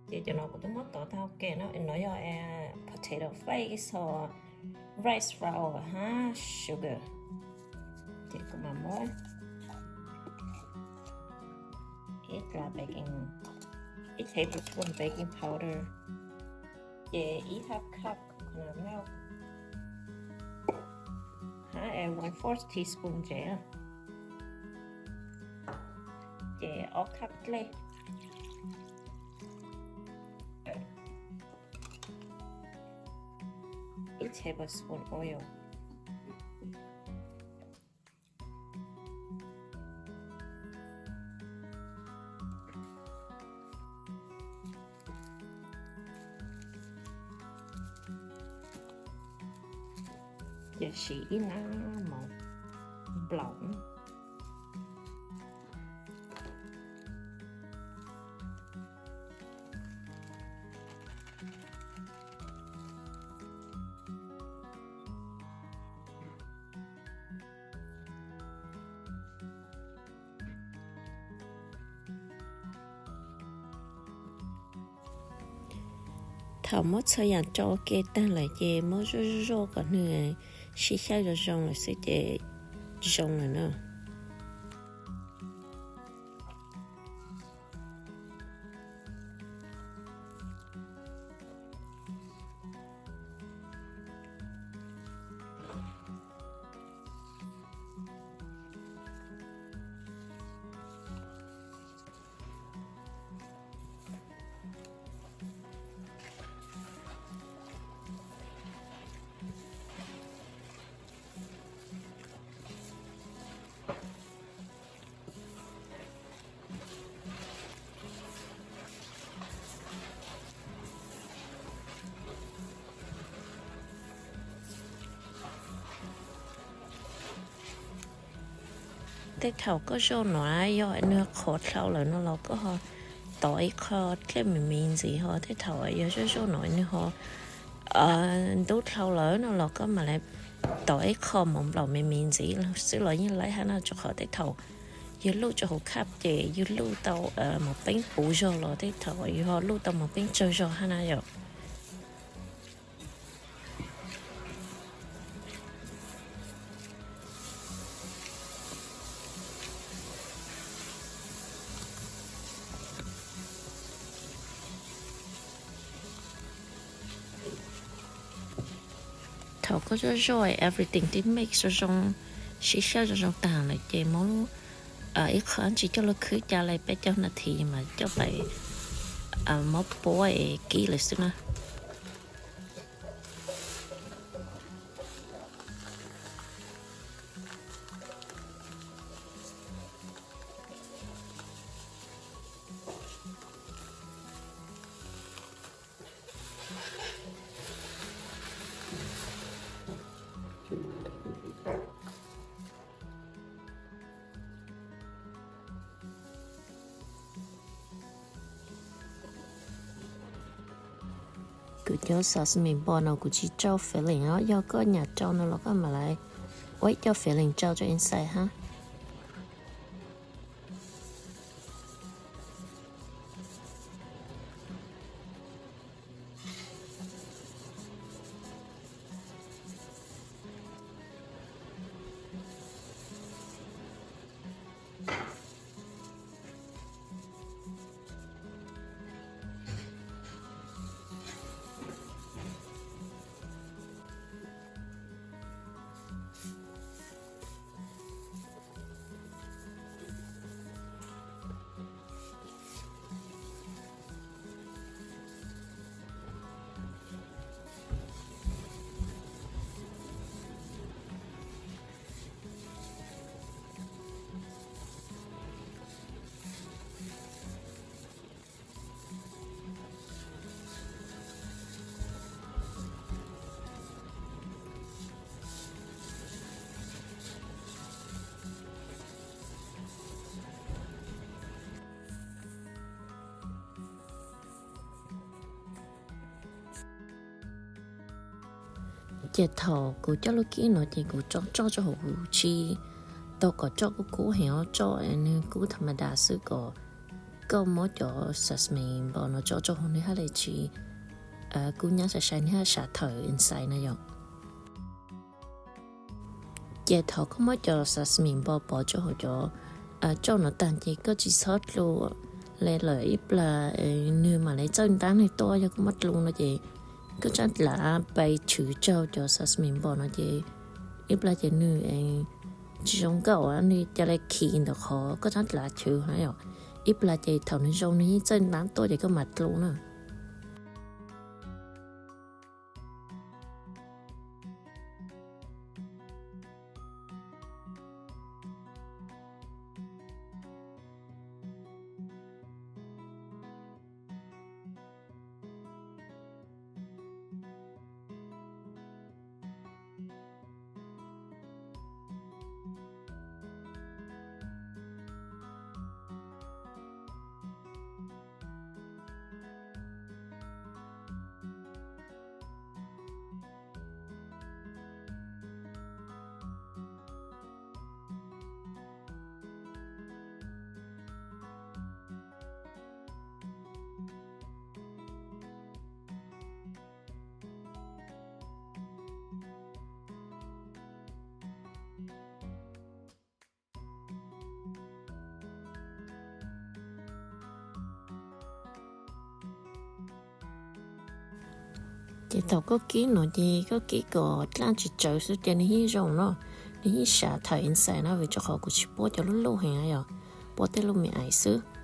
Ces cov no kuv twb muab tov tau ke no, no yog potato flakes ho rice flour hab sugar. Ces kuv mam muab ib dlav baking, ib tablespoon baking powder, ces ib half cup coconut milk, hab one fourth teaspoon ntsev, ces ob cup dlej, ib tablespoon oil. Ces siv ib nab mov nplaum. Thaum muab txhua yaam rau ua ke taag lawm ces muab zuaj zuaj kom nwg sib xyaw zoo zoo lawm xwb ces zoo lawm na. Tej thaum koj zoj nuav yog nwg qhuav dlhau lawm no los koj ho tov ib qho dlej me me ntxiv ho, tej thaum yog zoj zoj nuav nwg ho ntub dlhau lawm no los koj mam le tov ib qho mov nplaum me me ntxiv xwb los yeej laib hab na, rua qhov tej thaum yug luj rua huv cup ces yug luj tau mov peeb puv zog los tej thaum yug ho luj tau mov peeb tsawg zog hab na yom. Thaum koj zoj zoj everything twb mix zoo zoo, sib xyaw zoo zoo taag lawm ces muab ib qho dlaab tsi coj lug khwb ca le peb caug nas this mas coj pais muab puab es kib lawm xwb na. Kuv cov sesame balls no kuv tsis rau filling os, yog koj nyam rau no los koj mam li ua ib co filling rau rau inside hab. Ces thaum kuv coj lub kib no ces kuv tso tso rau hauv kuv tsis tau kom tso kub kub heev, tso nwg kub tha ma da xwb kom Koj muab cov sesame balls no tso rau hauv, nws haj li tsis kub nyab sai sai, nws haj sav thawm inside na yom. Ces thaum koj muab cov sesame balls pov rau hauv cov tsauj no tag ces koj tsis txhob dlu li lawm, ib plag nws mam li txawj ntab nws tuaj. Yog koj muab dlu no ces koj tsab dlav pais chwv rau cov sesame balls no ces ib plag ces nws tsis zoo nkauj, nws cia li khi ntawm qhov koj tsab dlav chwv na yom. Ib plag ces thaum nws zoo nws yeej txawj ntab tuaj ces koj mam dlu na. Ces thaum koj kib no ces koj kib kom dlaab tsis tsawv xwb ces nws yeej zoo no, nws yeej sav thawm inside na, vim rau qhov kuv tsis puab cov lub luj heev na yom, puab tej lub me ais xwb.